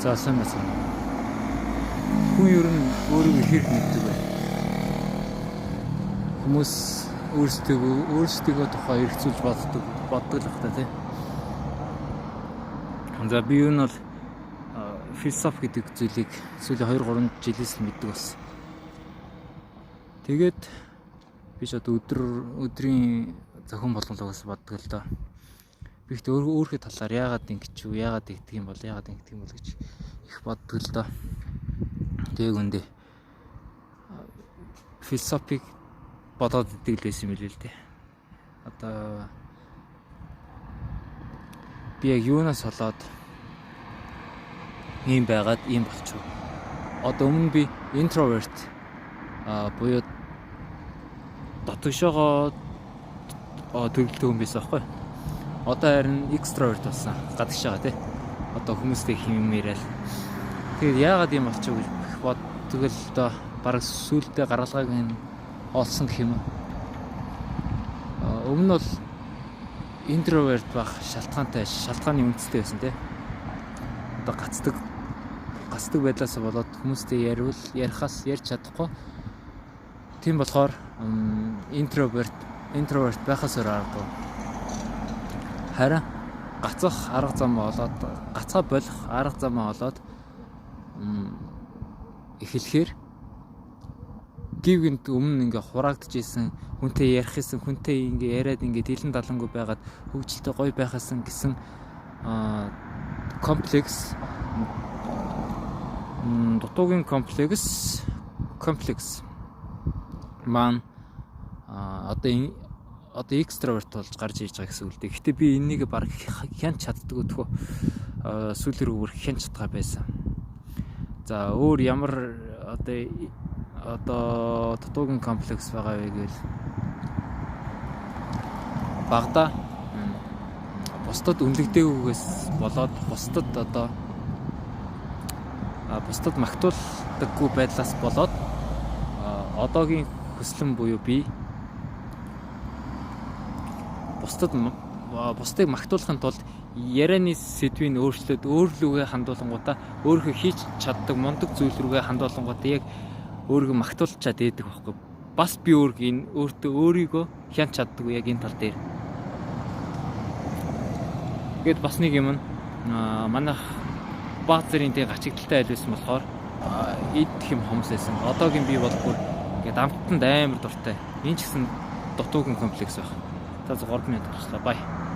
За, сайн байна. Хүн ер нь өөрийгөө хэр мэддэг вэ? Хүмүүс өөрсдийгөө тухай эргцүүлж боддог л бах та, тий. За, би юу нь бол философи гэдэг зүйлийг сүүлийн 2 3 жилээс л мэддэг болсон. Тэгээд би ч одоо өдрийн зохион байгуулалтаас боддог л доо. Би ихтэй өөрийнхөө талаар яагаад ингэж үү, яагаад тэгдэг юм бол, яагаад ингэдэг юм бол гэж их боддог л доо. Тэгээд үндэ философик бодоод идэг л байсан юм билээ л дээ. Одоо би яг юунаас болоод ийм байгаад ийм болчихов. Одоо өмнө би introvert буюу дотгошоогоо төрөлтэй хүн байсан байхгүй. Одоо харин extrovert болсон. Гадагшаага, тий. Одоо хүмүүстэй хэм яриад. Тэгээд яагаад ийм болчих вэ гэж боддог л доо, бараг сүултээ гаргалгааг нь олсон гэх юм уу. Өмнө нь бол introvert байх шалтгаантай, шалтгааны үндстэй байсан, тий. Одоо гацдаг байдлаас болоод хүмүүстэй яриул ярихаас ярьж чадахгүй. Тийм болохоор introvert байхаас өөр аргагүй. Харин гацах арга зам олоод, гацаа болох арга замаа олоод эхлэхээр гів гинт өмнө ингээ хураагдчихсэн, хүнтэй ярих гэсэн, хүнтэй ингээ яриад, ингээ дэлэн далангүй байгаад хөгжилтэй гоё байхасан гэсэн комплекс, дутуугийн комплекс маань одоо extrovert болж гарч ирж байгаа гэсэн үг л дээ. Гэхдээ би энэнийг баг хянч чаддаг өтгөө сүүл рүү бүр хянч чадгаа байсан. За, өөр ямар одоо дутуугийн комплекс байгаа вэ гэвэл багада бусдад үнэлэгдээгүйгээс болоод бусдад одоо бусдад магтуулдаггүй байдлаас болоод одоогийн хүслэн буюу би бусдыг магтуулахын тулд ярианы сэдвийг өөрчлөөд өөр лүүгээ хандуулангуудаа, өөрийнхөө хийж чаддаг мундаг зүйл рүүгээ хандуулангуудаа яг өөрийгөө магтуулчаад байдаг байхгүй. Бас би энэ өөртөө өөрийгөө хянч чаддаггүй яг энэ тал дээр. Тэгээд бас нэг юм нь манайх баг зэргийн тэг гачигдaltaй айл байсан болохоор идэх юм хомс байсан. Одоогийн би бол бүр ингээд амттанд амар дуртай. Энэ ч гэсэн дутуугийн комплекс байх. За, 3 минут болчихлоо. Bye.